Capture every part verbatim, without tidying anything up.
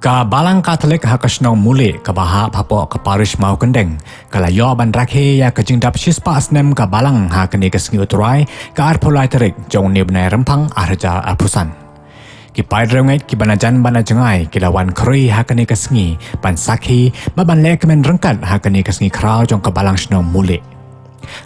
Ka Balang Katholik ha ka shnong Mulik kaba hap hapoh ka parish Mawkyndeng ka la ïoh ban rakhe ïa ka jingdap shispah snem ka Balang ha kane ka sngi U Trai, ka arphew lai tarik jong une u bnai Rymphang arhajar arphew san. Ki paid riewngeit kiba na jan bad na jngai ki la wan khrui ha kane ka sngi ban sakhi bad ban lehkmen ryngkat ha kane ka sngi khraw jong ka Balang shnong Mulik.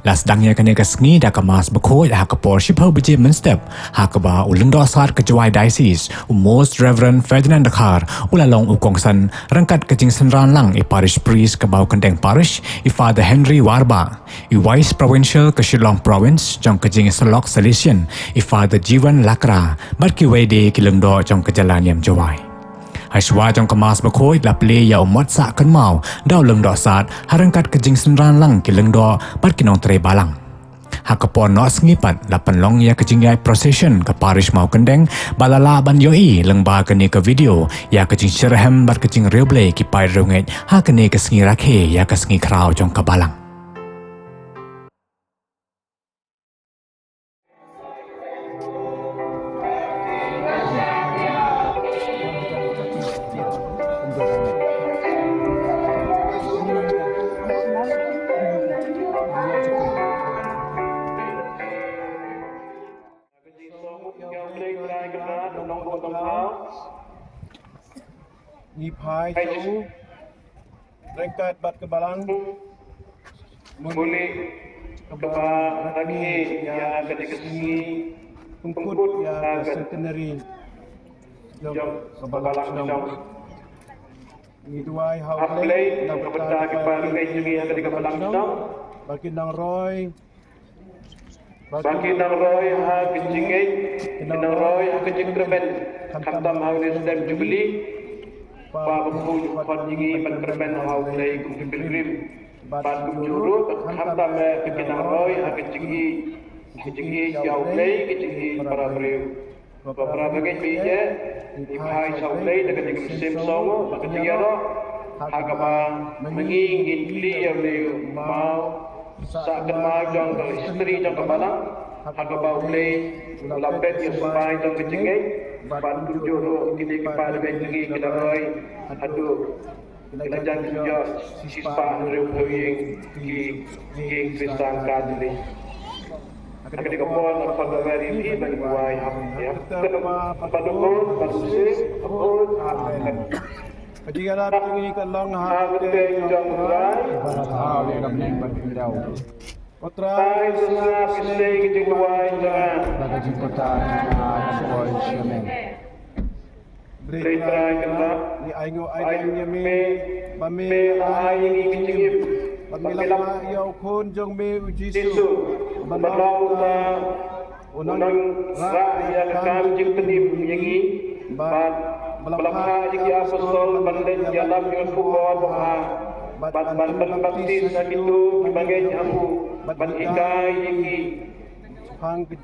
La sdang ïa kane ka sngi da ka Mass bakhuid ha ka por shiphew baje mynstep, ha kaba u Lyngdoh Sad ka Jowai Diocese, u Most Reverend Ferdinand Dkhar, u la long u kongsan ryngkat ka jingsynran lang i Parish Priest ka Mawkyndeng Parish, i Father Henry Warbah, i Vice Provincial ka Shillong Province jong ka jingïasyllok Salesian, i Father Jiwan Lakra, bad kiwei de ki lyngdoh jong ka jylla niam Jowai. Hashwa jong ka Mass bakhuid la plie ïa u mot sah kynmaw da u Lyngdoh Sad ha ryngkat ka jingsynran lang ki lyngdoh bad ki nongtrei balang. Ha ka por noh sngi pat la pynlong ïa ka jingïaid procession ka parish Mawkyndeng, ba la lah ban ïohi lyngba kane ka video ïa ka jingshitrhem bad ka jingriewblei ki paid riewngeit ha kane ka sngi rakhe ïa ka sngi khraw jong ka Balang. Ngi phai sha u ryngkat bad ka Balang Mulik kaba rakhe ïa kane ka sngi pynkut ïa ka centenary jong ka Balang Shnong. Ngi duwai ha U Blei na ka bynta ki para bangeit jong ngi ha kane ka Balang Shnong ba kin nang roi, ba kin nang roi ha ka jingngeit, kin nang roi ha ka jingkyrmen, khamtam ha une u snem Jubili, ba bakhuid u khot ïa ngi ban kyrmen ha U Blei kum ki pilgrim, bad kumjuh ruh khamtam eh ba kin nang roi ha ka jingïeit, ka jingïeit ïa U Blei, ka jingïeit para briew. Ko para bangeit, ngi ïeit, ngi phai sha U Blei da ka jingkyrmen sngewsynei, da ka jingïaroh, ha kaba ma ngi ngin kylli ïa une u maw sah kynmaw jong ka history jong ka Balang, ha kaba U Blei u la peit ïa u symbai jong ka jingngeit, bad kumjuh ruh kine ki para bangeit ngi ki la roi haduh ki la jan ki jot shispah hynriewphew ïing ki ïing Khristan Katholik. Ha kane ka por nga khot ïa phi ban duwai hap ïa ka kyrteng u Kpa, bad u Khun, bad u Mynsiem Bakhuid. Amen. Ka jingïarap jong ngi kan long ha ka kyrteng jong U Trai. Bad ha u Ïing bad u Trai. Ko Trai, to sngap ïa ka jingduwai jong nga. Bad ka jingpyrta jong nga kan poi sha me. Blei Trai Kynrad, ngi ainguh ailad ïa me ba me la ai ïa ngi ka jingim, bad me la phah ïa u Khun jong me u Jisu, Jisu, ban long uta u nongrah ïa ka kam jingpynim ïa ngi, bad ba la phah ïa ki apostol ban leit ïalam ïa ka khubor babha, bad ban pynbaptis ha kito kiba ngeit ha u, bad ban hikai ïa ki shaphang ka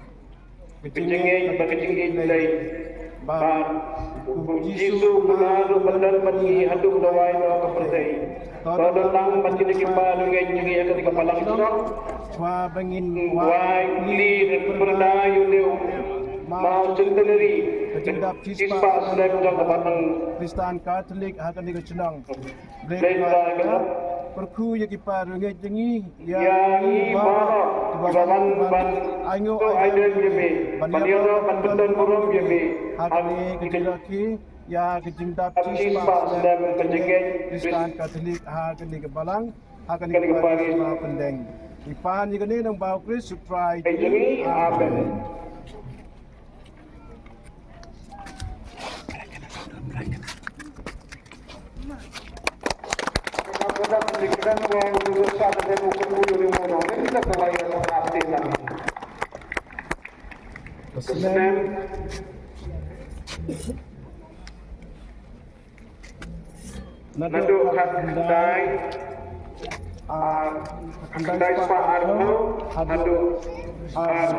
jingngeit bad ka jingïeit Blei. Bad u Jisu u la don bad ngi haduh ba la wai noh ka pyrthei. To don lang bad kine ki para bangeit jong ngi ha kane ka Balang Shnong. Shuwa ba ngin wai kylli ne pyrda ïa une u maw centenary, ka jingdap shispah snem jong ka Balang Khristan Katholik ha kane ka shnong. Blei Trai Kynrad, pyrkhu ïa ki para bangeit jong ngi, ïa ngi baroh kiba wan ban ainguh ailad ïa me, ban ïaroh ban pynbeit burom ïa me ha kane ka jingrakhe ïa ka jingdap shispah snem ka jingngeit Khristan Katholik ha kane ka Balang, ha kane ka parish Mawkyndeng. Ngi pan ïa kane ha u nong U Khrist U Trai jong ngi. Amen. Naduh khatkhyndai, ah, khyndai spah arphew haduh ar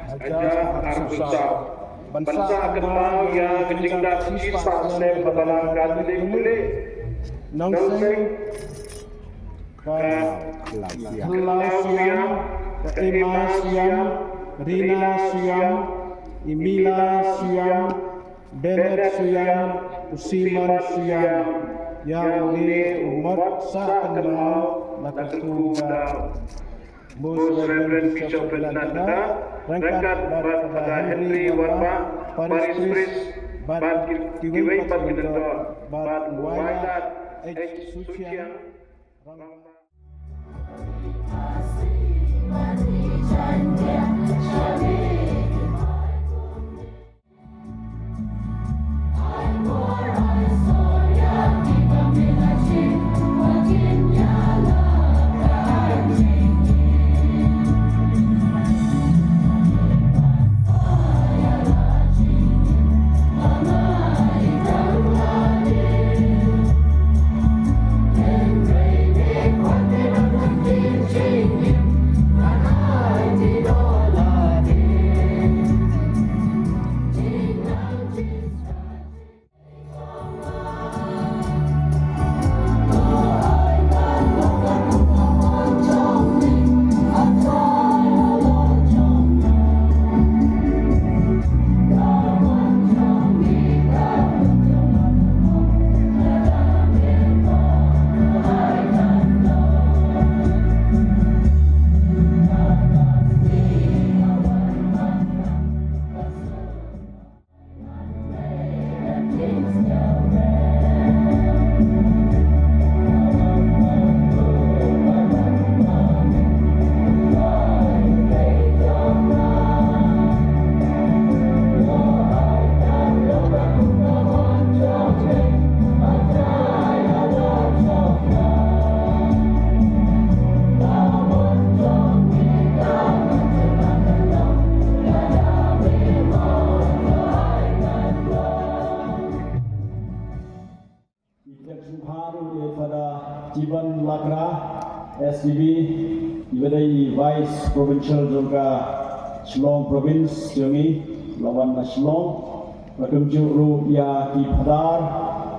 hajar arphew saw. Ban sah kynmaw ïa ka jingdap shispah snem ka Balang Katholik Mulik. Nongseng ka Khlaw Siam, ka Emma Siam, Rina Siam, Emila Siam, Bernard Suyang, u Simon Suyang, ïa une u mot sah kynmaw na ka kyntu u daw. Most Reverend Bishop Ferdinand Thakkar, ryngkat bad Father Henry Warbah, Parish Priest, bad kiwei pat ki donor, bad u Wailadmiki H. Suchiang, Ïa ka sngewbha ruh ïa Father Jiban Lakra, S D B, iba dei i Vice Provincial jong ka Shillong Province jong ngi, la wan na Shillong. Bad kumjuh ruh ïa ki Phadar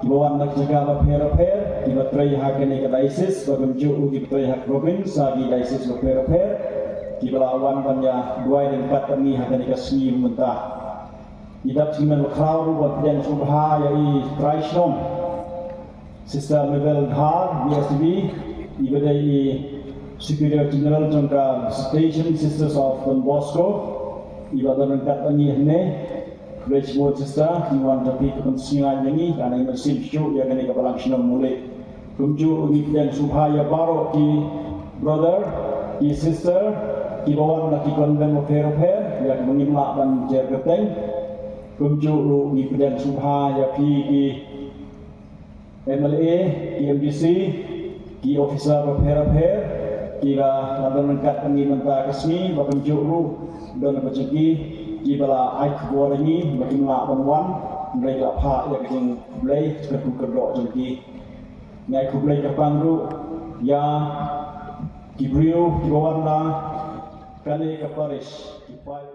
kiba wan na ki jaka bapher bapher kiba trei ha kane ka diocese, bad kumjuh ruh kiba trei ha ka province ha ki diocese bapher bapher kiba la wan ban ïa duwai ryngkat bad ngi ha kane ka sngi mynta. Ngi dap jingkmen bakhraw ruh ban pdiang sngewbha ïa i trai shnong Sister Mabel Dhar, B S D B, iba dei i Superior General jong ka Visitation Sisters of Don Bosco, iba don ryngkat bad ngi hangne. Khublei shibun Sister, ngi wan da phi ka pynsngew ïa ngi, ka ngi mynsiem shuh ïa kane ka balang shnong Mawlai. Kumjuh ruh ngi pdiang sngewbha ïa baroh ki brother, ki sister, kiba wan na ki convent bapher bapher, ïa kiba ngim lah ban jer kyrteng. Kumjuh ruh ngi pdiang sngewbha ïa phi ki M L A, ki M D C, ki officer bapher bapher, kiba la don ryngkat bad ngi mynta ka sngi, bad kumjuh ruh don bad jong ki, kiba la ai khubor ïa ngi ba kim lah ban wan, hynrei la phah ïa ka jingkhublei, ka jingkyrkhu kyrdoh jong ki. Ngi ai khublei kyrpang ruh ïa ki briew kiba wan na kane ka parish, ki pai.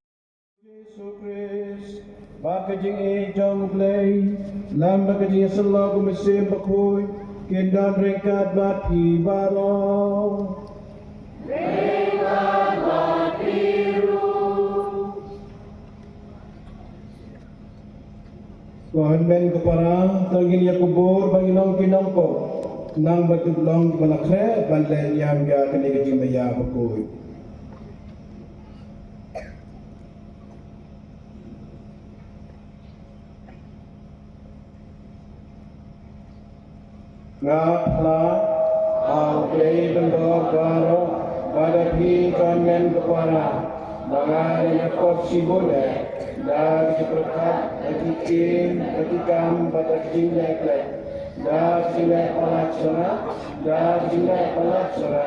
Jisu Khrist, bad ka jingïeit jong U Blei, lem bad ka jingïasyllok U Mynsiem Bakhuid, kin don ryngkat bad phi baroh. Ko hynmen ko para, to ngin ïa kubur ba ngin long ki nongpop, nang ba tud long kiba la khreh ban leh niam ïa kane ka jingmaïa bakhuid. Nga phla ha U Blei ban dor baroh, bad ha phi ko hynmen ko para, ba nga dang ïa pop shibun eh, da ki jingpyrkhat, da ki ktien, da ki kam, bad da ki jingleh khleh, da ki jingleh palat jong nga, da ki jingleh palat jong nga,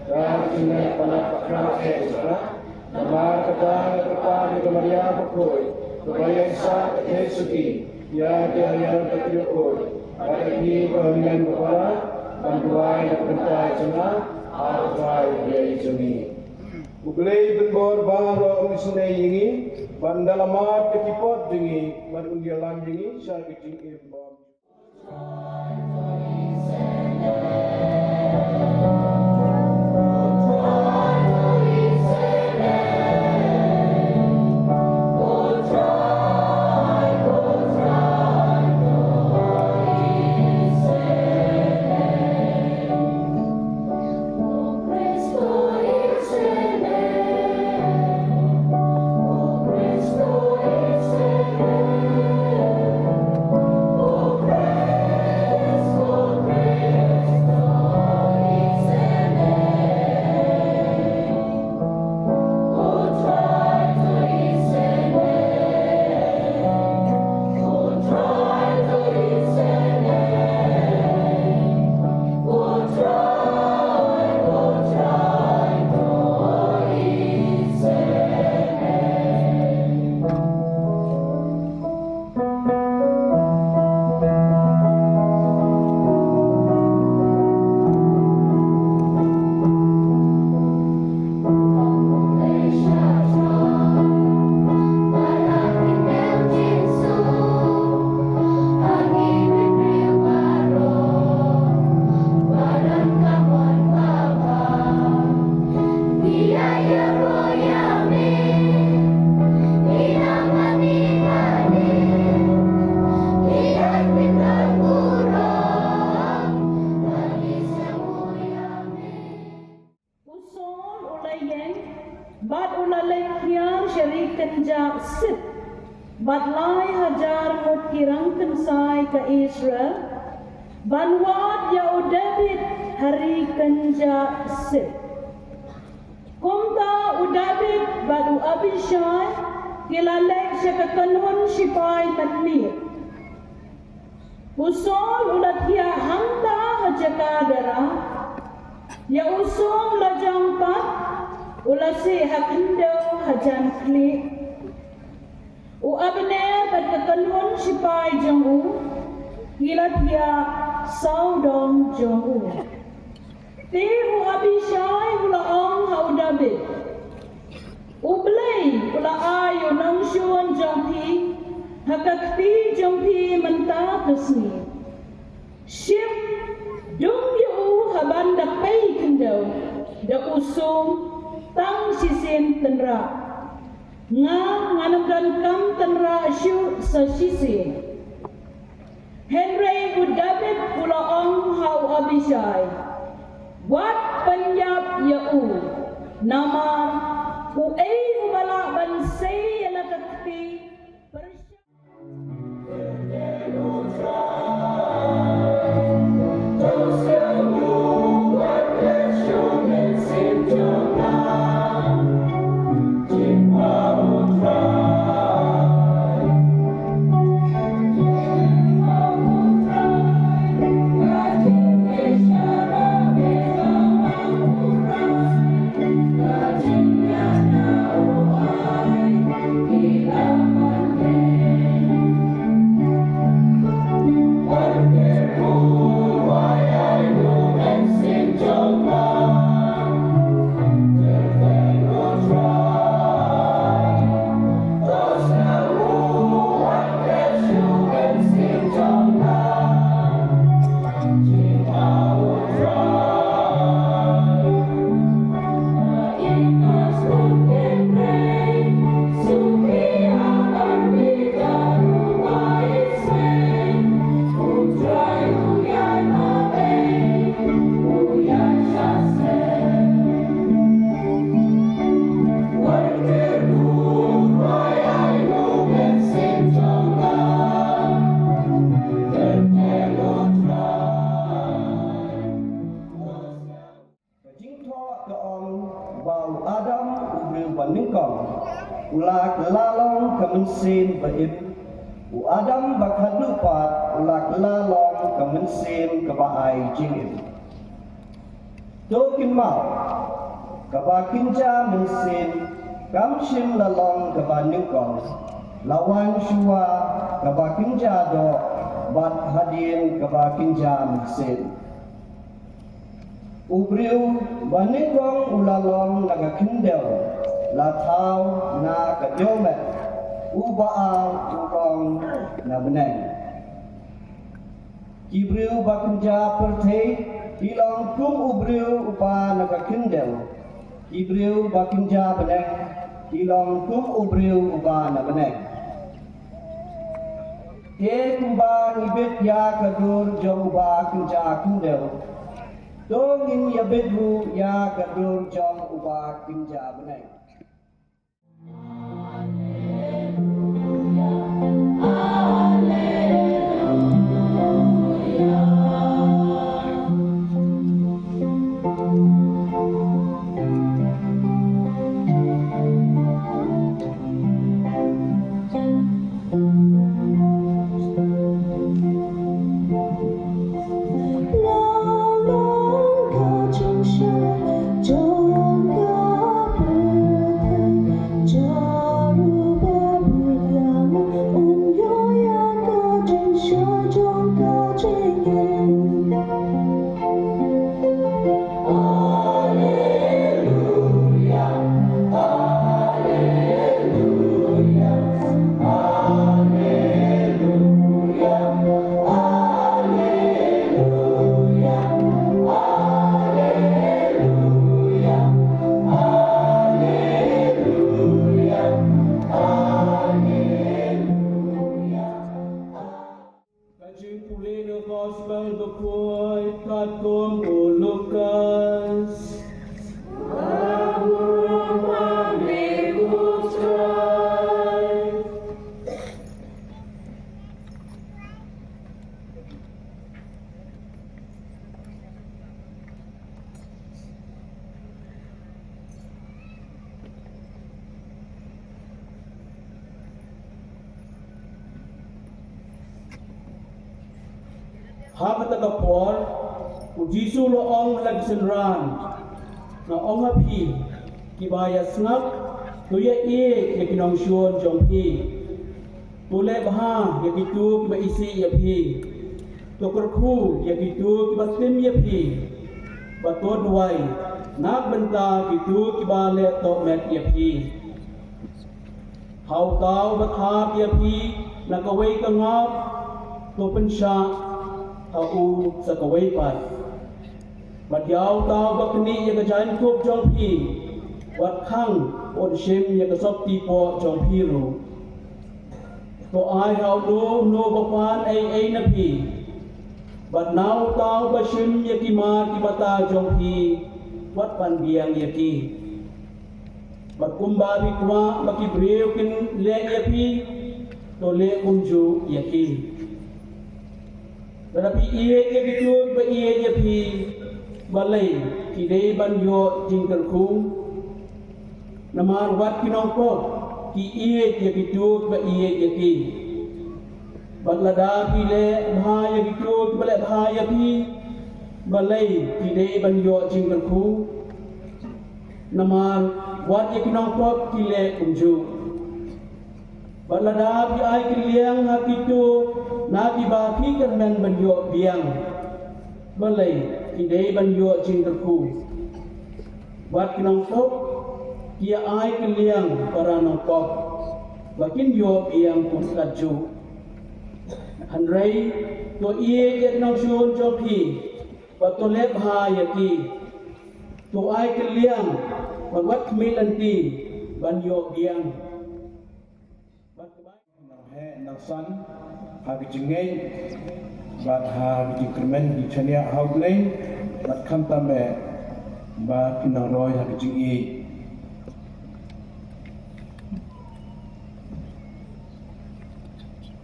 da ki jingleh palat bakhraw eh jong nga. Namar kata nga kyrpad ïa ka Maria Bakhuid, kaba ïaisah ka thei suki ïa ki arian bad ki riewkhuid, bad ïa phi ko hynmen ko para, ban duwai na ka bynta jong nga ha U Trai U Blei jong ngi. U Blei ban bor baroh un isynei ïa ngi, ban da la mad ka jingpop jong ngi, ban un ïalam ïa ngi sha ka jingim bymjukut. Kynjah Sip, bad lai hajar ngut ki rangkynsai ka Israel, ban wad ïa u Dabid ha ri kynjah Sip. Kumta u Dabid bad u Abishai ki la leit sha ka kynhun shipai mynmiet. U Saul u la thiah hangta ha jaka dara, ïa u sum lajong pat u la sih ha khyndew hajan khlieh. U Abner bad ka kynhun shipai jong u ki la thiah sawdong jong u. Te u Abishai u la ong ha u Dabid, U Blei u la ai u nongshun jong phi ha ka kti jong phi mynta ka sngi. Shim, dung ïa u ha ban da pei khyndew da u sum tang shisien tynrah. Nga ngan ym donkam tynrah shuh sa shisien. Hynrei u Dabid u la ong ha u Abishai, Wat pynïap ïa u, namar uei uba lah ban sei ïa la ka kti pyrshah Ka jingthoh ka ong ba u Adam u briew ba nyngkong u la kylla long ka mynsiem ba im. U Adam ba khadduh pat u la kylla long ka mynsiem kaba ai jingim. To kynmaw, kaba kynja mynsiem kam shym la long kaba nyngkong, la wan shuwa kaba kynja doh bad hadien kaba kynja mynsiem. U briew ba nyngkong u la long na ka khyndew, la thaw na ka jong met, u ba ar u long na bneng. Ki briew ba kynja pyrthei ki long kum u briew uba na ka khyndew. Ki briew ba kynja bneng ki long kum u briew uba na bneng. Te kumba ngi bit ïa ka dur jong uba kynja khyndew, to ngin ïa bit ruh ïa ka dur jong uba kynja bneng. Ha kata ka por, u Jisu u la ong ha la ki synran, nga ong ha phi, kiba ïa sngap, to ïa ïeit ïa ki nongshun jong phi. To leh bha ïa kito kiba isih ïa phi. To kyrkhu ïa kito kiba tim ïa phi. Bad to duwai na ka bynta kito kiba leh tohmet ïa phi. Ha uta uba thap ïa phi na kawei ka ngap, to pynshah ha u sa kawei pat. Bad ïa uta uba knieh ïa ka jaiñkup jong phi, wat khang un shim ïa ka sopti poh jong phi ruh. To ai ha uno uno uba pan ei ei na phi. Bad na uta uba shim ïa ki mar ki bata jong phi, wat pan biang ïa ki. Bad kumba phi kwah ba ki briew kin leh ïa phi, to leh kumjuh ïa ki. Lada phi ïeit ïa kito kiba ïeit ïa phi, balei ki dei ban ïoh jingkyrkhu? Namar wat ki nongpop ki ïeit ïa kito kiba ïeit ïa ki. Bad lada phi leh bha ïa kito kiba leh bha ïa phi, balei ki dei ban ïoh jingkyrkhu? Namar wat ïa ki nongpop ki leh kumjuh. Bad lada phi ai kylliang ha kito na kiba phi kyrmen ban ïoh biang, balei ki dei ban ïoh jingkyrkhu? Bad ki nongpop ki ïa ai kylliang para nongpop ba kin ïoh biang kum katjuh. Hynrei to ïeit ïa ki nongshun jong phi bad to leh bha ïa ki. To ai kylliang bad wat khmih lynti ban ïoh biang. Nang heh nang san ha ka jingngeit bad ha ka jingkyrmen, ki shaniah ha U Blei bad khamtam eh ba ki nang roi ha ka jingïeit.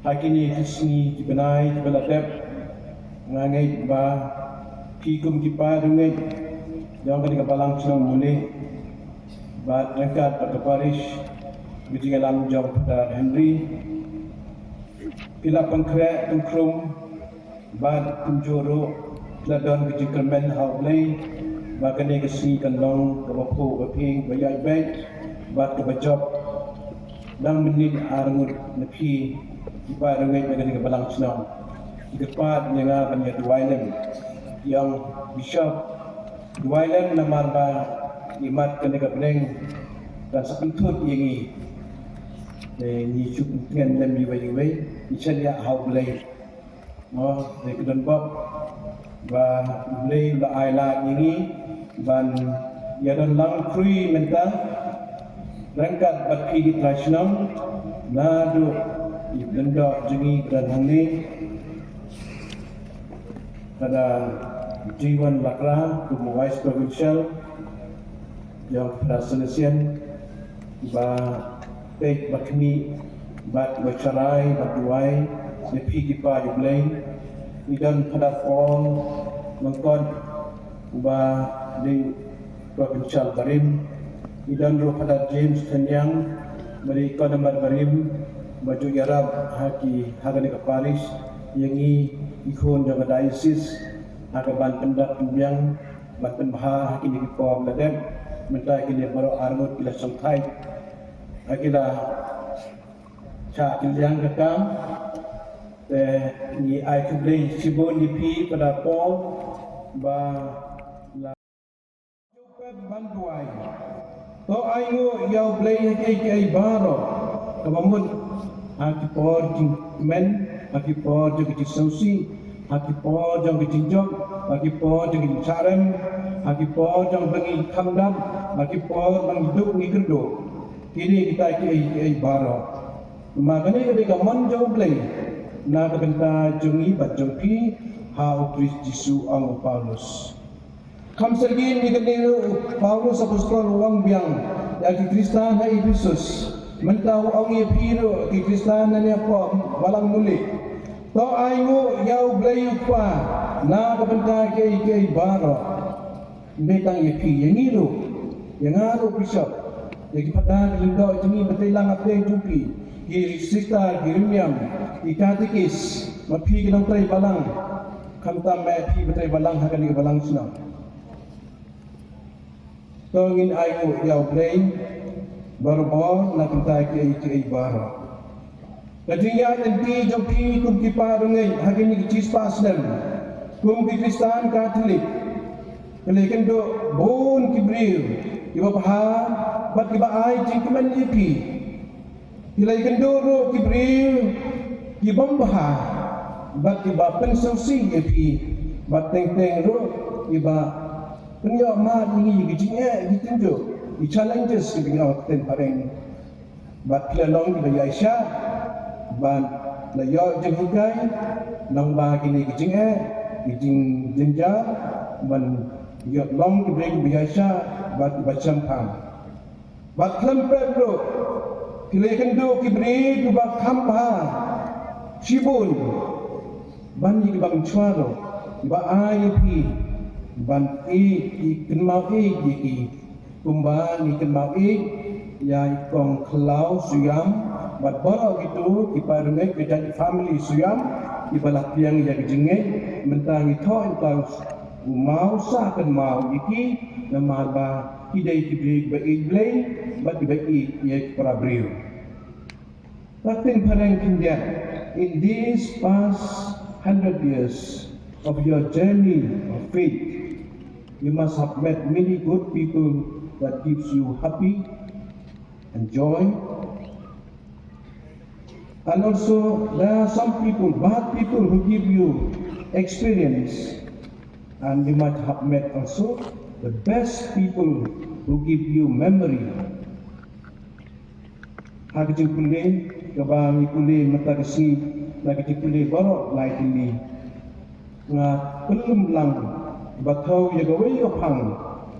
Ha kine ki sngi ki bnai kiba la dep, nga ngeit ba phi kum ki paid riewngeit jong kane ka balang shnong Mawlieh bad ryngkat bad ka parish, ka jingïalam jong Father Henry, phi la pynkhreh pynkhrum bad kumjuh ruh phi la don ka jingkyrmen ha U Blei ba kane ka sngi kan long kaba phuh ba phieng, ba ïaid beit bad kaba jop. Dang mynnin arngut na phi ki paid riewngeit na kane ka balang shnong ki kyrpad ïa nga ban ïa duwai lem. Ïa u Bishop, duwai lem namar ba imat kane ka bneng kan sa pynthut ïa ngi. Te ngi shu pyntngen lem iwei iwei, ngi shaniah ha U Blei. Mo, dei ka don bok ba U Blei u la ai lad ïa ngi ban ïa don lang khrui mynta ryngkat bad phi ki trai shnong naduh ki lyngdoh jong ngi ba don hangne. Ka da Jiwan Lakra kum u Vice Provincial jong Phadar Salesian, ba peit ba khmih bad ba sharai bad duwai ïa phi ki paid U Blei. Ngi don Phadar Paul Lyngkot uba dei Provincial barim. Ngi don ruh Phadar James Thyniang ba dei Coordinator barim, ba ju ïarap ha ki, ha kane ka parish ïa ngi ki khun jong ka diocese ha ka ban pyndap pynbiang bad pynbha ha kine ki por la dep. Mynta kine baroh arngut ki la shongthait, ha ki la shah kylliang ka kam. Te ngi ai khublei shibun ïa phi Phadar Paul ba la pep ban duwai. To ainguh ïa U Blei ha kiei kiei baroh kaba mut, ha ki por jingkmen, ha ki por jong ka jingsngewsih, ha ki por jong ka jingjop, ha ki por jong ka jingshah rem, ha ki por jong ka jingkhamdap, ha ki por ba ngi duk ngi kyrduh. Kine kita kiei kiei baroh. Ma kane ka dei ka mon jong U Blei na ka bynta jong ngi bad jong phi ha U Khrist Jisu, ong u Paulus. Kham syrgin ïa kane ruh u Paulus apostol u ong biang ïa ki Khristan ha Ephesus. Mynta u ong ïa phi ruh ki Khristan na ne hapoh balang Mawlieh. To ainguh ïa U Blei U Kpa na ka bynta kiei kiei baroh. Ym dei tang ïa phi, ïa ngi ruh, ïa nga ruh Bishop, ïa ki phadar ki lyngdoh jong ngi, ba tei lang hapdeng jong phi, ki sister, ki rynïeng, ki katikis, ma phi ki nongtrei balang. Khamtam eh phi batai balang ha kane ka balang shnong. To ngin ai nguh ïa U Blei barabor na ka bynta kiei kiei baroh. Ka jingïaid lynti jong phi kum ki parangeit ha kine ki shispah snem kum ki Khristan Katholik, ka la ïakynduh bun ki briew kiba bha bad kiba ai jingkmen ïa phi. Ki la ïakynduh ruh ki briew ki bym bha bad kiba pynsngewsih ïa phi, bad teng teng ruh kiba pynïoh mad ïa ngi ki jingeh ki jingtynjuh, ki challenges kiba ngi ong ha ka ktien phareng. Bad ki la long kiba ïaishah ban la ïoh jinghikai lyngba kine ki jingeh ki jingjynjar, ban ïoh long kiba ïaishah bad kiba shemphang. Bad khlem pep ruh ki la ïakynduh ki briew kiba kham bha shibun ban ïa kiba mynshuwa ruh kiba ai ïa phi ban ïeit, ïa kynmaw ïeit ïa ki, kumba ngi kynmaw ïeit ïa i Kong Khlaw Suiam bad baroh kito ki parangeit ka jait family Suiam kiba la pdiang ïa ka jingngeit. Mynta ngi thoh ïa u maw sah kynmaw ïa ki, namar ba ki dei ki briew kiba ïeit Blei bad kiba ïeit ïa ki para briew. Ka ktien phareng khyndiat, in these past hundred years of your journey of faith, you must have met many good people that gives you happy and joy. And also, there are some people, bad people who give you experience. And you might have met also the best people who give you memory. Ha ka jingpule kaba ngi pule mynta ka sngi, na ka jingpule baroh lai tylli, nga pynlong lang ba thaw ïa kawei ka phang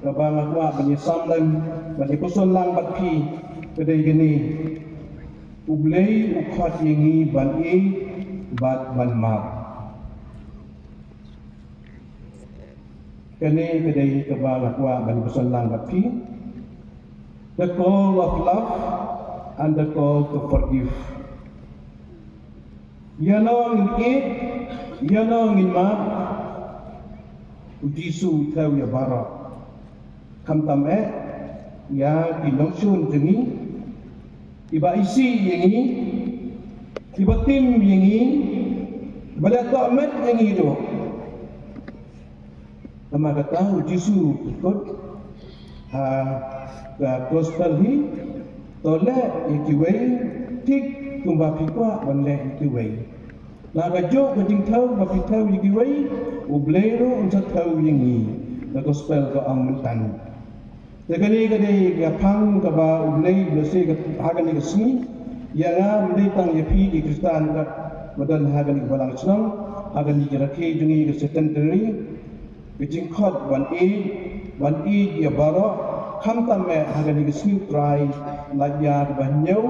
kaba nga kwah ban ïa sam lang, ban ïa pynshong lang bad phi, ka dei kane: U Blei u khot ïa ngi ban ïeit bad ban map. Kane ka dei kaba nga kwah ban pynshong lang bad phi. The call of love and the call to forgive. Ïa no ngin ïeit, ïa no ngin map, U Jisu u thew ïa baroh. Khamtam eh ïa ki nongshun jong ngi, kiba isih ïa ngi, kiba tim ïa ngi, kiba leh tohmet ïa ngi ruh. Namar kata U Jisu u kut ha ka gospel hi, to leh ïa kiwei thik kumba phi kwah ban leh ïa kiwei. Na kajuh ka jingthew ba phi thew ïa kiwei, U Blei ruh un sa thew ïa ngi, ka gospel ka ong mynta. Te kane ka dei ka phang kaba U Blei u la shim ha kane ka sngi ïa nga, ym dei tang ïa phi ki Khristan ba don ha kane ka balang shnong, ha kane ka rakhe jong ngi ka Saint Anthony. Ka jingkhot ban ïeit, ban ïeit ïa baroh, khamtam eh ha kane ka sngi U Trai, lait ïa kaba hynñiew,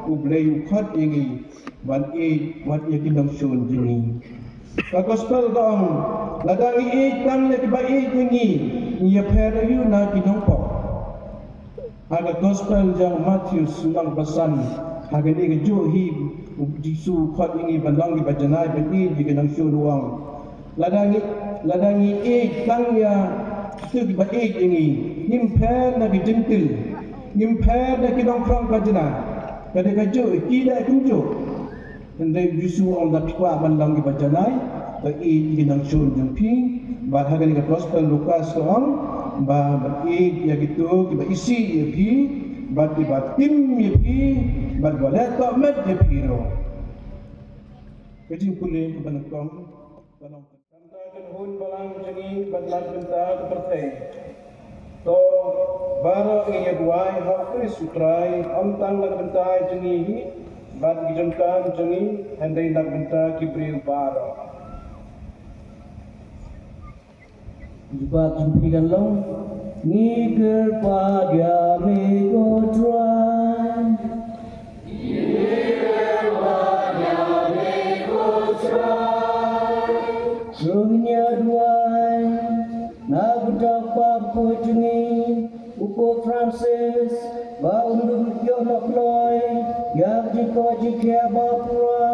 U Blei u khot ïa ngi ban ïeit wat ïa ki nongshun jong ngi. Ka gospel ka ong, lada ngi ïeit tang ïa kiba ïeit ïa ngi, ngi ïapher aïu na ki nongpop? Ha ka gospel jong u Mathaios lynnong ba san, ha kane kajuh hi U Jisu u khot ïa ngi ban long kiba janai, ban ïeit ïa ki nongshun, u ong, lada ngi, lada ngi ïeit tang ïa kito kiba ïeit ïa ngi, ngim pher na ki Jentil, ngim pher na ki nongphrang khajna. Ka dei kajuh, ki dei kumjuh. Hynrei U Jisu u ong, lada phi kwah ban long kiba janai, to ïeit ïa ki nongshun jong phi. Bad ha kane ka gospel Lukas ka ong ba ban ïeit ïa kito kiba isih ïa phi, bad kiba tim ïa phi, bad kiba leh tohmet ïa phi ruh. Ka jingpule kaba nyngkong ka long, khamtam kynhun balang jong ngi bad na ka bynta ka pyrthei. To baroh ngi ïa duwai ha U Khrist U Trai, ym tang na ka bynta jong ngi hi bad ki jingkam jong ngi, hynrei na ka bynta ki briew baroh. Jubab jingpyni kan long, ngi kyrpad ïa me ko Trai. Ruh ngin ïa duwai na ka bynta u Papa bakhuid jong ngi, u Pope Francis, ba un dup ïoh noh kloi ïa ka jingkoit jingkhiah ba pura,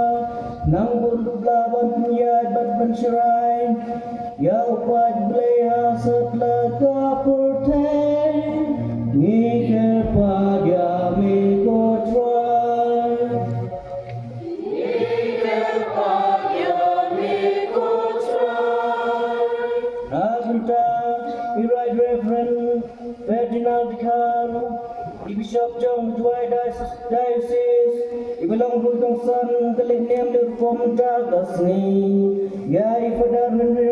nang ba un dup lah ban pynïaid bad Ban shrai ïa u paid Blei ha satlak ka pyrthei, ngi kyrpad ïa me ko Trai. Ngi kyrpad ïa me ko Trai. Ha kata i Right Reverend Ferdinand Khan, i Bishop jong Jowai Diocese, iba long ruh i kongsan ka lehniam lehrukom mynta ka sngi. Ïa i Father Henry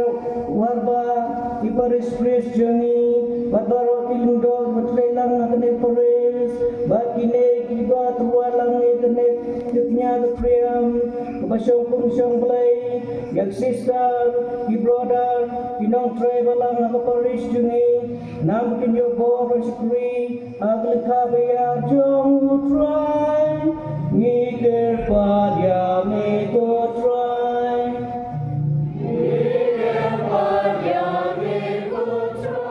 Warba, i parish priest jong ngi, bad baroh ki lyngdoh ba trei lang ha kane ka parish, bad kine kiba tyrwa lang ïa kane ka kñia ka phriam kaba shongkun shongblei, ïa ki sister, ki brother, ki nongtrei balang ha ka parish jong ngi. Nang kin ïoh bor ban shakri ha ka lyngkha ba ïar jong U Trai. Ngi kyrpad ïa me ko Trai. Ngi kyrpad ïa me ko Trai.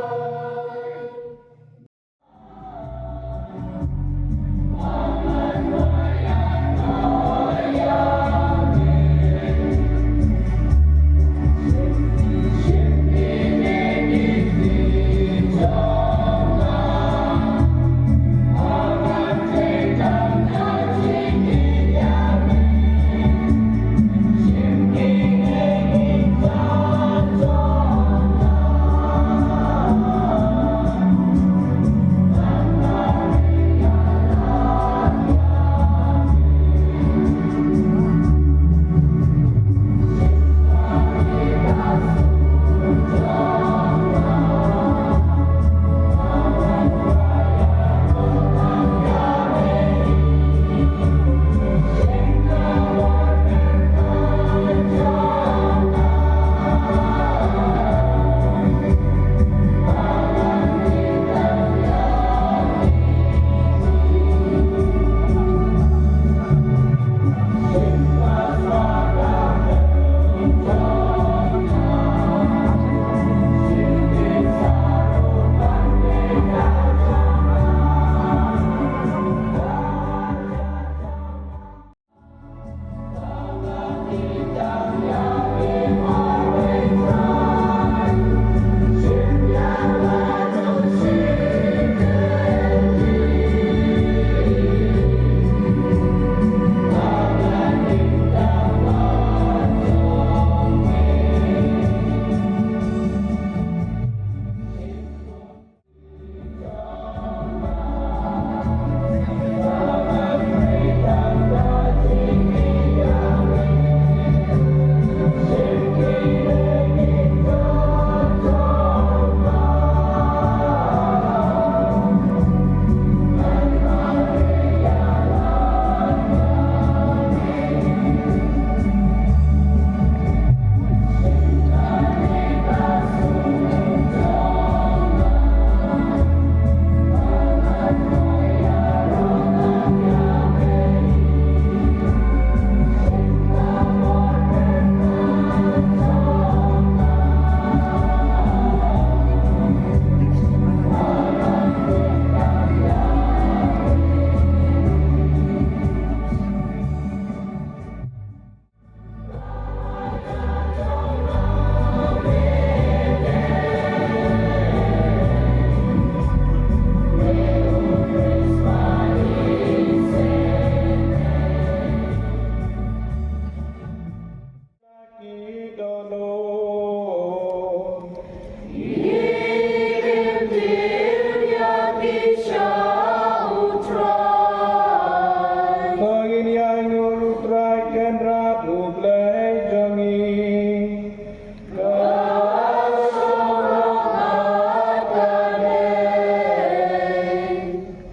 Ko ngin ïa nguh ïa U Trai Kynrad U Blei jong ngi.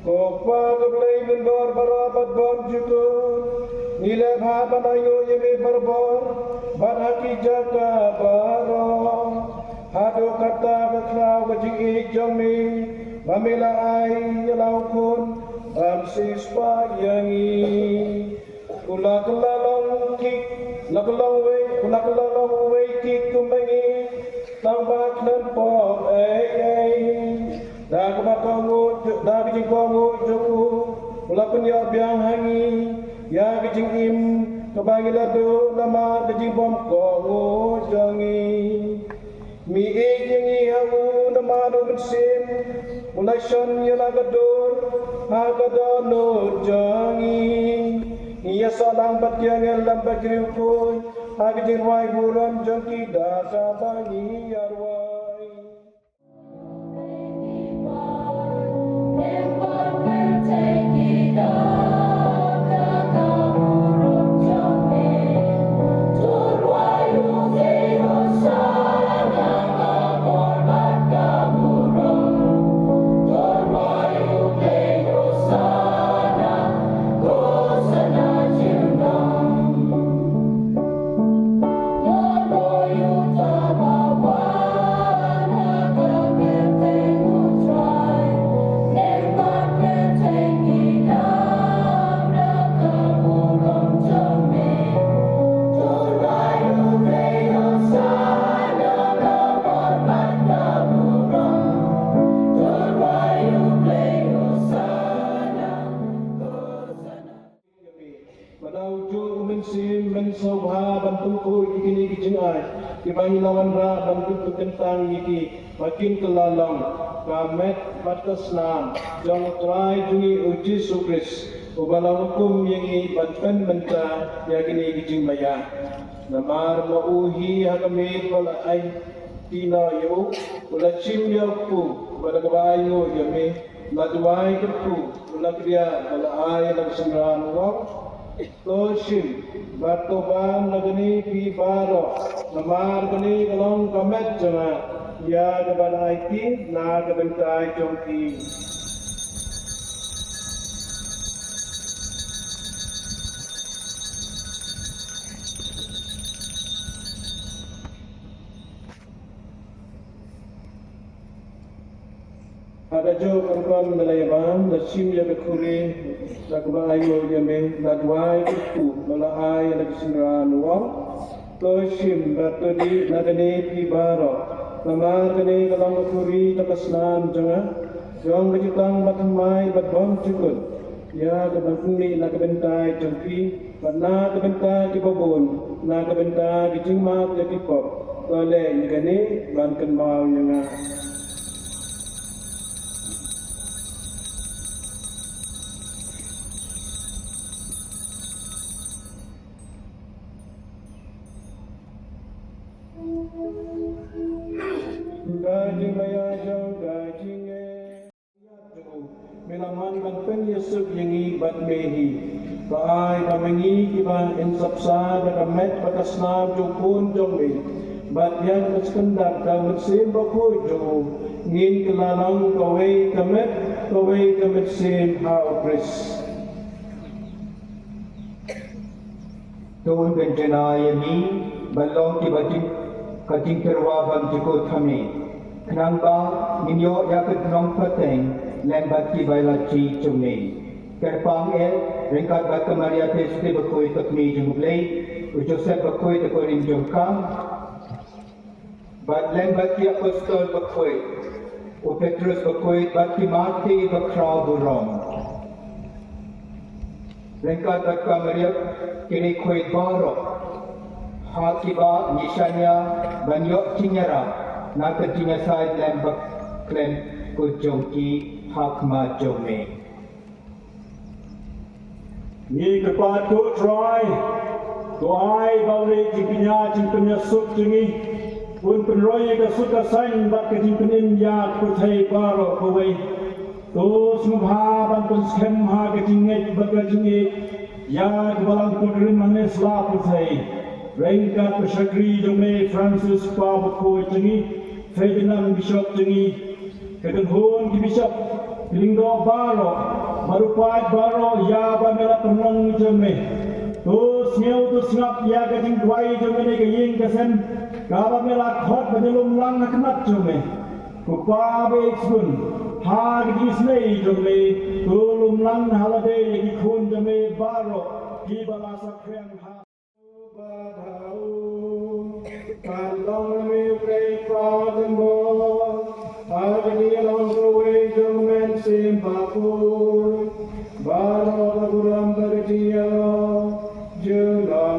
Ko Kpa, ko Blei Minbor baroh bad bor jukut, ngi leh bha ban ainguh ïa me barabor bad ha ki jaka baroh, haduh katta ka khraw ka jingïeit jong me ba me la ai ïa la u Khun ban siewspah ïa ngi. U la kylla long ki, la kylla long wei, u la kylla long uwei ki kum ma ngi, tang ba khlem pop ei ei. Da kaba kohnguh, da ka jingkohnguh jong u, u la pynïoh biang ha ngi ïa ka jingim Kaba ngi la duh namar ka jingbymkohnguh jong ngi. Ngi ïeit ïa ngi ha u namar u Mynsiem u la shon ïa la ka dur ha ka dohnud jong ngi. Ngi ïasoh lang bad ki angel lem bad ki riewkhuid ha ka jingrwai burom jong ki da kaba ngi ïa rwai. Ba da ujuh u Mynsiem Mynsngew Bha ban pynkhuid ïa kine ki jingai kiba ngi la wanrah ban pynkyntang ïa ki, ba kin kylla long ka met bad ka snam jong U Trai jong ngi U Jisu Khrist, uba la hukum ïa ngi ban pynmynta ïa kine ki jingmaïa. Namar ma u hi ha ka miet ba la aiti noh ïa u, u la shim ïa u kpu, bad da kaba ainguh ïa me, la duwai kyrkhu, u la kdiah bad la ai ïa la ka synran u ong: To shim bad to ban na kane phi baroh, namar kane ka long ka met jong nga, ïa kaban aiti na ka bynta jong phi. Ha kajuh ka rukom me la ïa bam, la shim ïa ka khuri, da kaba ainguh ïa me, la duwai kyrkhu, bad la ai ïa la ka synran u ong: To shim bad to dih na kane phi baroh, namar kane ka long ka khuri jong ka snam jong nga, jong ka jutang bathymmai bad bymjukut, ïa kaban pynmih na ka bynta jong phi bad na ka bynta kiba bun, na ka bynta ka jingmap ïa ki pop. To leh ïa kane ban kynmaw ïa nga. Ka jingmaïa jong ka jingngeit. Me la man ban pynïasuk ïa ngi bad me hi. To ai ba ma ngi kiba yn sap sah da ka met bad ka snam jong u Khun jong me, bad ïa ka skyndap da u Mynsiem Bakhuid jong u, ngin kylla long kawei ka met, kawei ka mynsiem ha U Khrist. To un pynjanai ïa ngi ban long kiba jing, ka jingtyrwa bymjukut ha me, khnang ba ngin ïoh ïa ka nongpateng lem bad ki bailad jong me. Kyrpang eh ryngkat bad ka Maria Theisotti Bakhuid ka Kmie jong U Blei, u Joseph Bakhuid u kurim jong ka, bad lem bad ki apostol bakhuid, u Petrus bakhuid bad ki martir bakhraw burom. Ryngkat bad ka Maria ki riewkhuid baroh, ha kiba ngi shaniah ban ïoh jingïarap na ka jingïasaid lem bad khlem kut jong ki ha khmat jong me. Ngi kyrpad, ko Trai, to ai ba u leit jingpynïaid jingpynïasuk jong ngi un pynroi ïa ka suk ka saiñ bad ka jingpynim ïa ka pyrthei baroh kawei. To sngewbha ban pynskhem ha ka jingngeit bad ka jingïeit ïa ka Balang Pilgrim hangne sla pyrthei, ryngkat ka shakri jong me Francis, Papa bakhuid jong ngi, Ferdinand, Bishop jong ngi, ka kynhun ki bishop, ki lyngdoh baroh bad u paid baroh ïa ba me la pynlong jong me. To sngew, to sngap ïa ka jingduwai jong me ha kane ka ïing ka sem, kaba me la khot ban ïalum lang ha khmat jong me. Ko Pa ba ïeit sbun, ha ka jingisynei jong me, to lum lang ha lade ïa ki khun jong me baroh kiba la saphriang ha Kan long me u Blei Kpa Jylliew, ha ka jingïalong kawei jong u Mynsiem Bakhuid, baroh ka burom bad ka jingïarap jong u.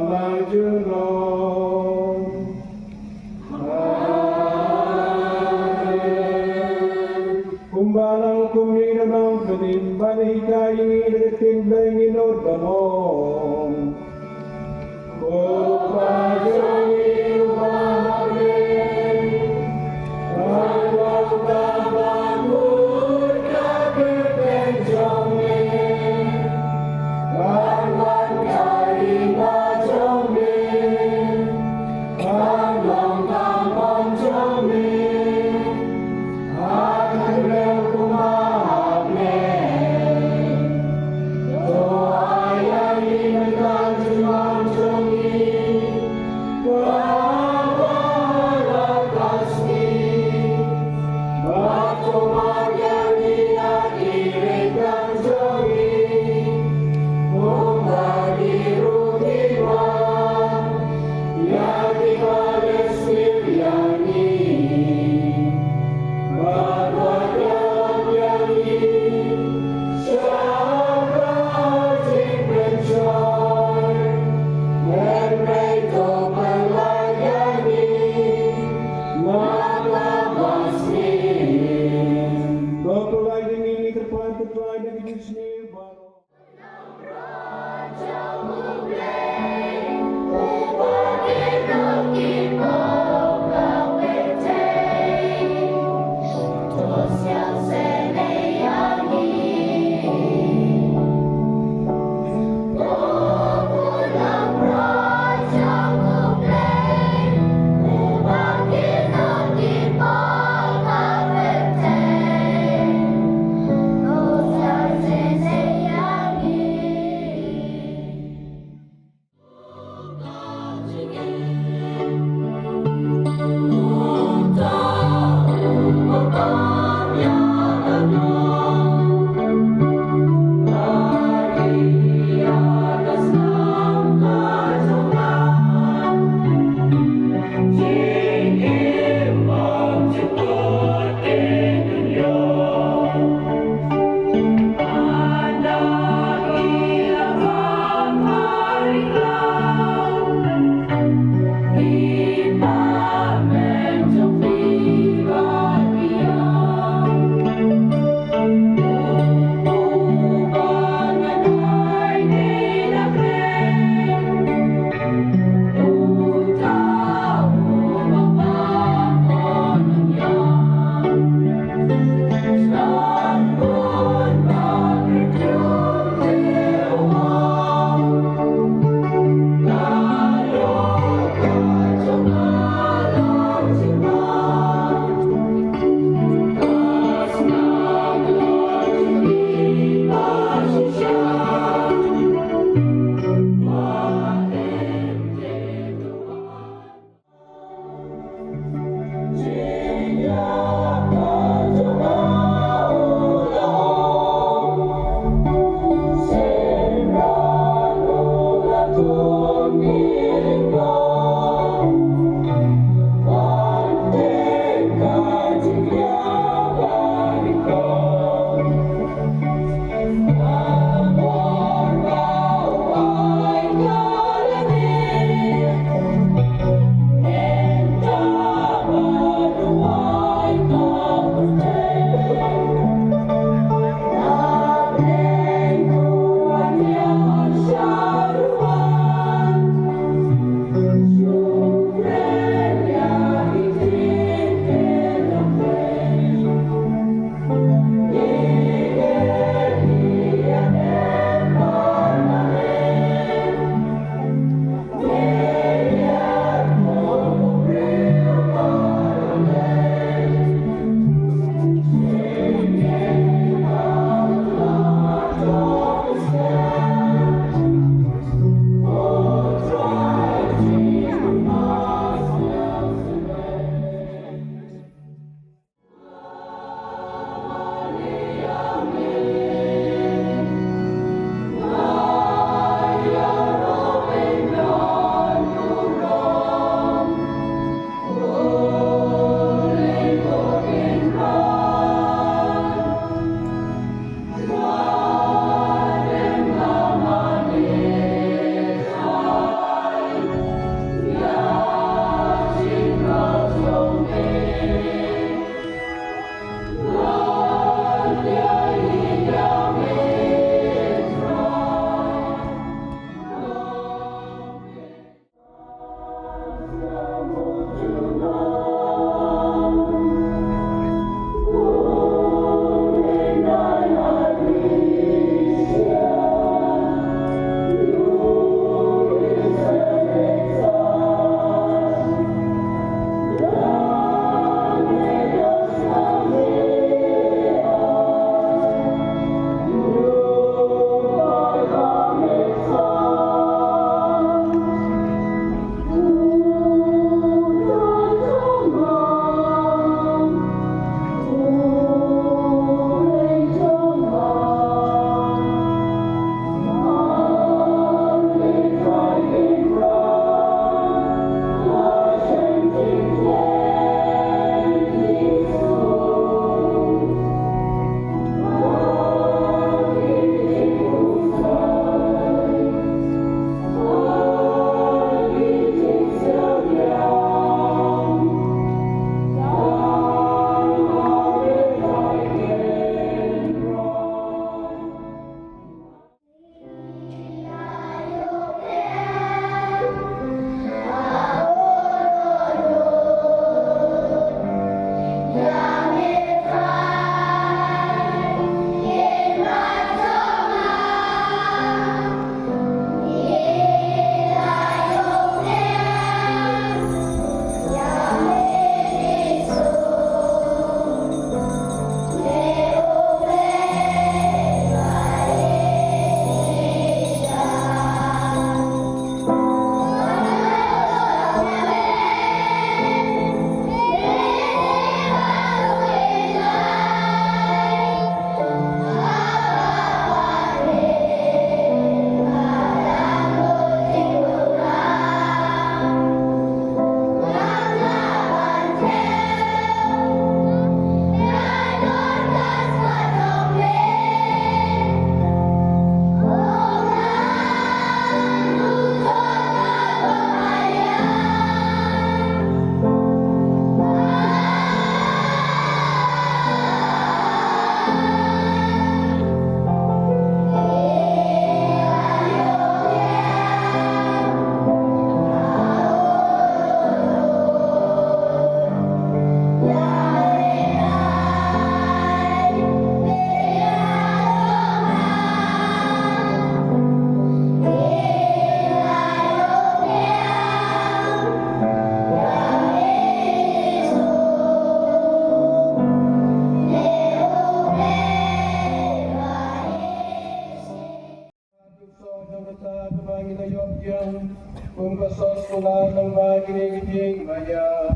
Kum ka soskular nang ba kine ki king maya.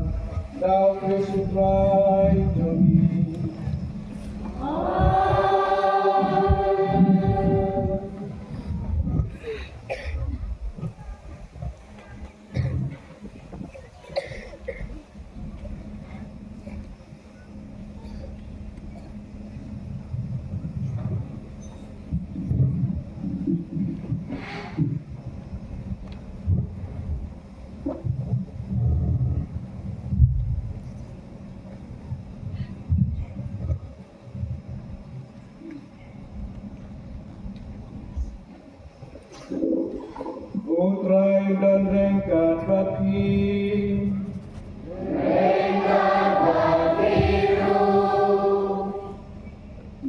Dau Khrist u Trai jong ngi. Don ryngkat bad phi.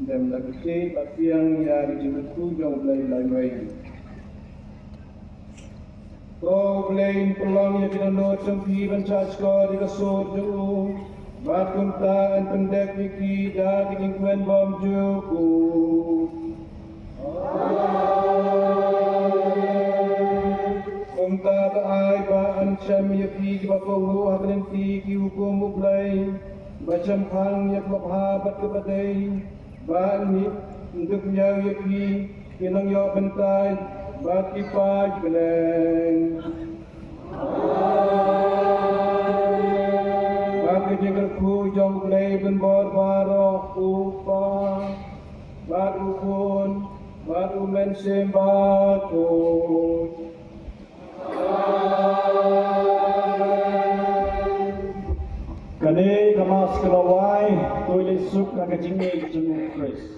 Dem da ka ktien bad pdiang ïa ka jingkyrkhu jong U Blei lainwei. Ko Blei, pynlong ïa ki dohnud jong phi ban shahshkor ïa ka sur jong u, bad kumta yn pyndep ïa ki da ka jingkmen bymjukut. Kumta to ai ba yn shem ïa phi kiba kohnguh ha ka lynti ki hukum U Blei, ba shemphang ïa kaba bha bad kaba dei, ba yn dup ñiew ïa phi ki nongïoh bynta bad ki paid bneng. Bad ka jingkyrkhu jong U Blei Blei baroh, U Kpa bad U Khun bad U Mynsiem Bakhuid. Kane ka Mass ka la wai, to ïaleh suk ha ka jingngeit jong U Khrist.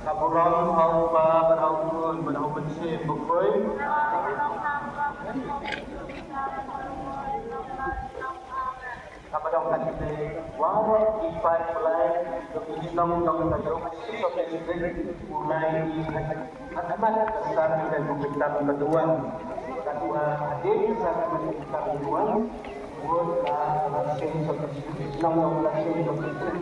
Ka burom ha U Kpa bad ha U Khun bad ha U Mynsiem Bakhuid. Kaba dang kat kita, waroh ki paid Blei, ki nongdon ka duk, ki sopek sopek, u lai ki khadmat ka sar kita, ka kitab ka duan, ka duan hadis ka sar ka kitab ka duan, buat la la sing sopek sopek, nongdon la sing sopek sopek.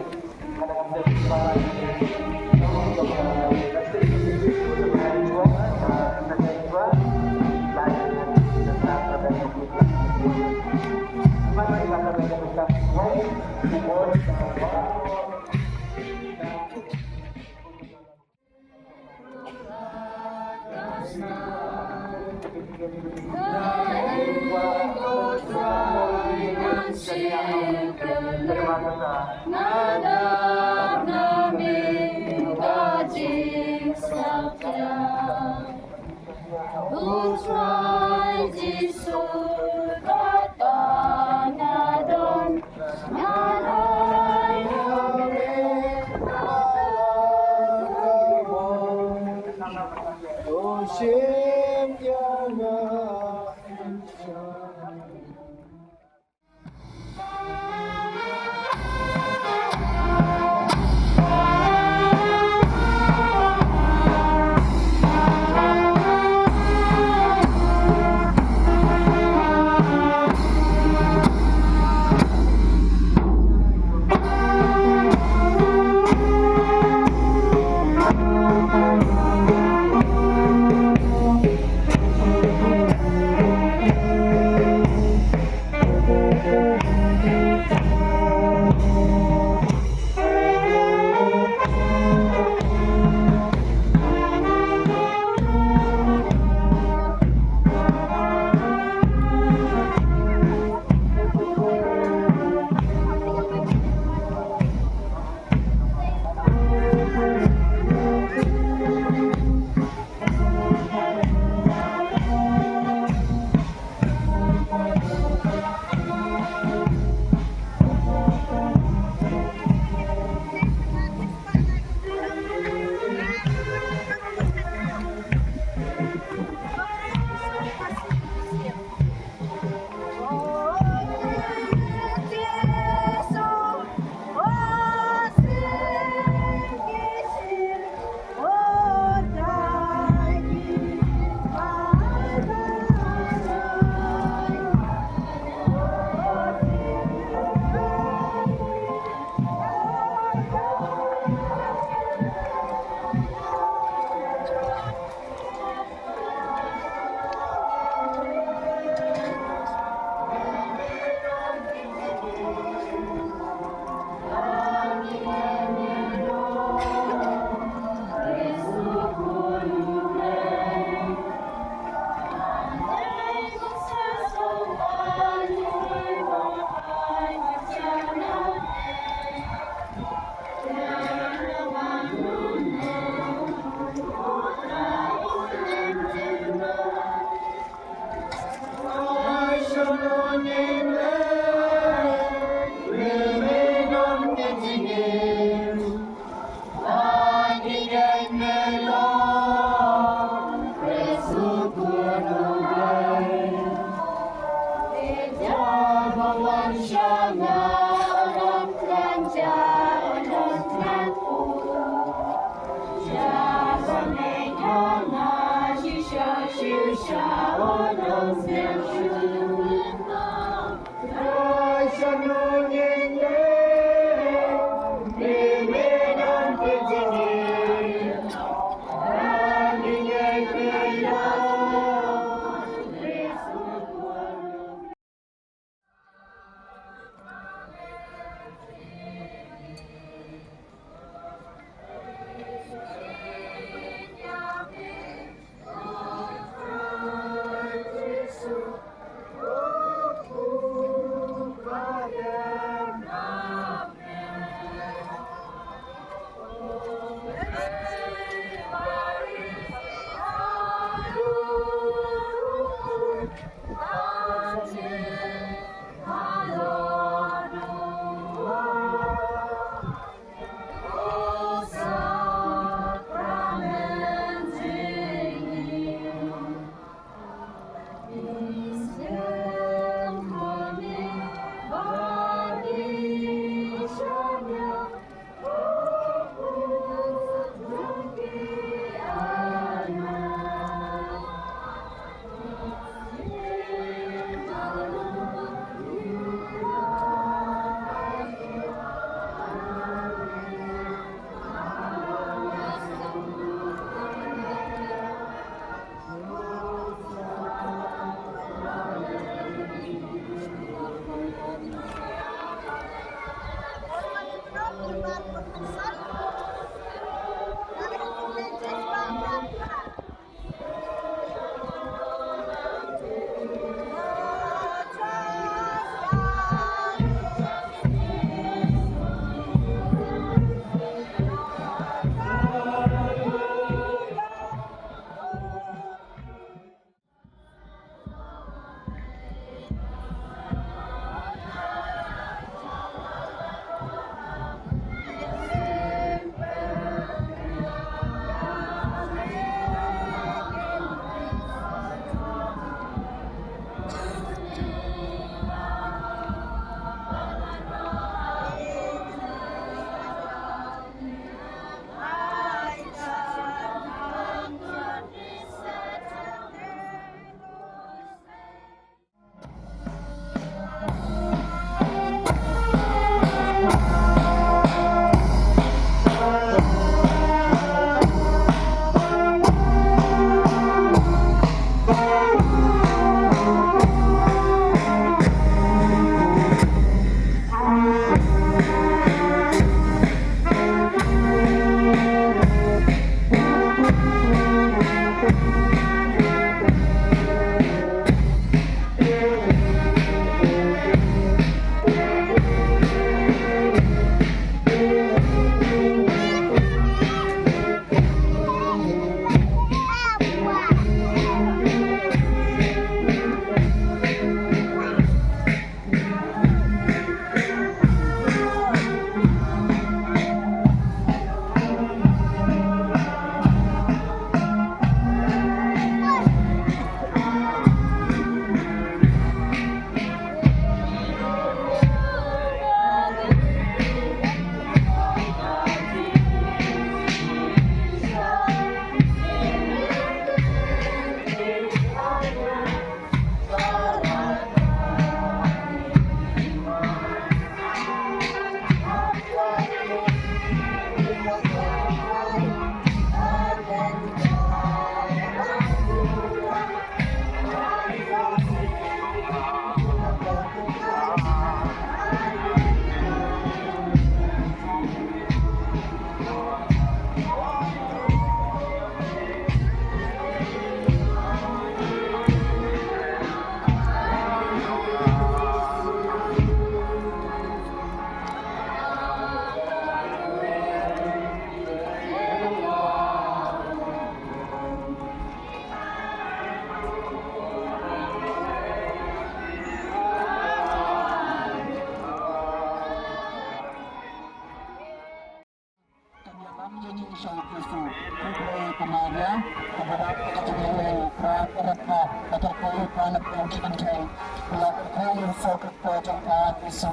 Kan ïalam ïa ngi sha u Jisu. Khublei ko Maria, kaba dap ka jingïaid, Trai ka dap ka, ka dap ka ïa ka na pdeng ki kynthei. Khublei ko Jisu, ka dap ka jong ka Jisu.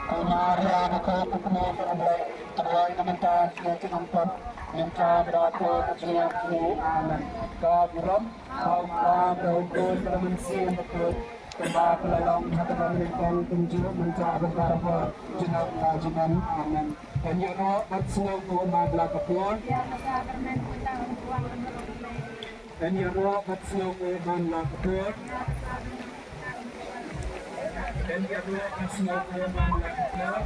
Ko Maria, na ka ïa ka kmie ka Blei. Kawei na mynta ki nongpop mynta bad ka jingïap. Amen. Ka burom ha u Kpa bad u Khun bad u Mynsiem Bakhuid, kumba ka la long ha kaba nyngkong, kumjuh mynta bad barabor, junom la junom. Amen. Yn ïaroh bad sngew ïa u man la ka por. Yn ïaroh bad sngew ïa u man la ka por. Yn ïaroh bad sngew ïa u man la ka por.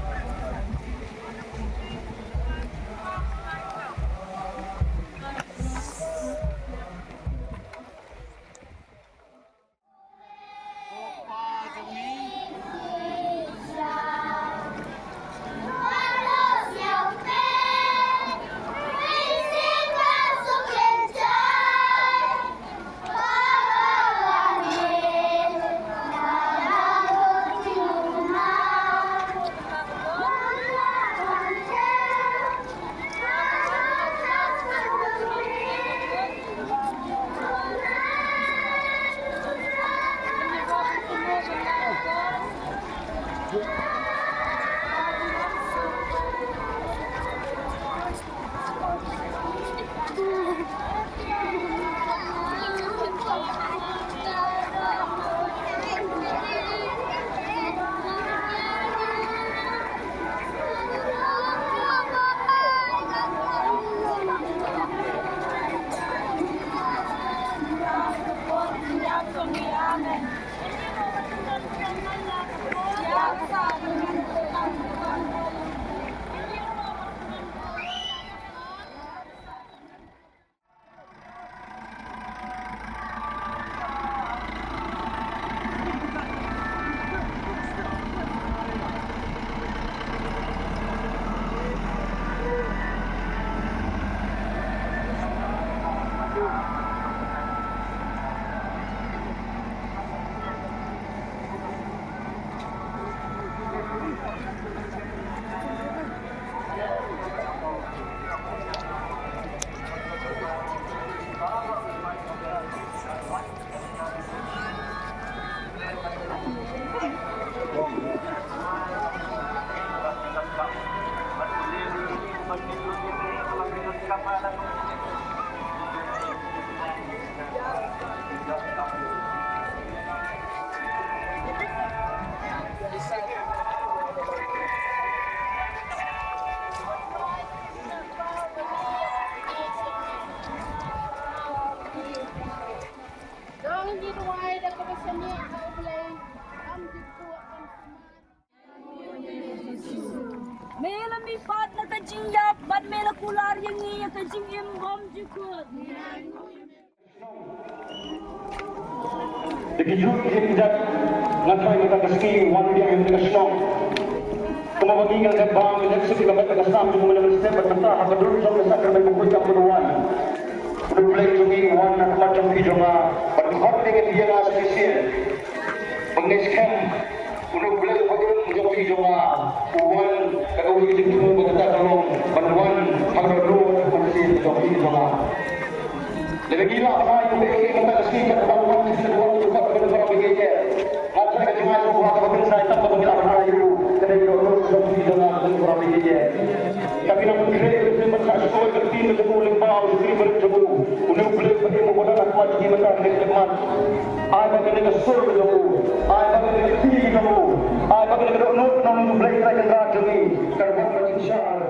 Dong ngi duwai da kaba shaniah ha U Blei, kam jukut kam sumar. Me la mihpat na ka jingïap bad me la kular ïa ngi ïa ka jingim bymjukut. Dei ki jur ki jingïap, nga tharai mynta ka sngi wan biang ïa ka shnong. Kumba ngi ngan dep bam ïa ka sngi ka bad ka snam jong u Mynsiem bad mynta ha ka dur jong ka sakramen bakhuid ka wan. U Blei jong ngi u wan ha khmat jong phi jong nga bad u khot ïa ngi ïa nga sa shisien. Ba ngi skhem u Blei uba im jong phi jong nga u wan da kawei ka jingthmu ba kata ka long ban wan ha ka dohnud ka mynsiem jong phi jong nga. Lada ngi lah ban ai u Blei ka kata ka sngi kata ban wan ka sngi wan ka wan ka wan ka wan ka wan. Nga tharai ka jingaiñ jong u ha kaba pynshai tang ba ngi lah ban ai u ka dei ka dohnud jong phi jong nga ka wan ka wan ka wan. Ka phi nang pynkhreh ïa ka ktien ban sah shuh ïa ka ktien ka jong u lyngba u shakri barit jong u. Une u Blei uba im uba don ha khmat jong ngi mynta ha kane ka khmat. Ai ba kane ka sur ka jong u, ai ba kane ka kti ka jong u, ai ba kane ka dohnud ka jong u Blei Trai Kynrad jong ngi kan wan ban jingshah.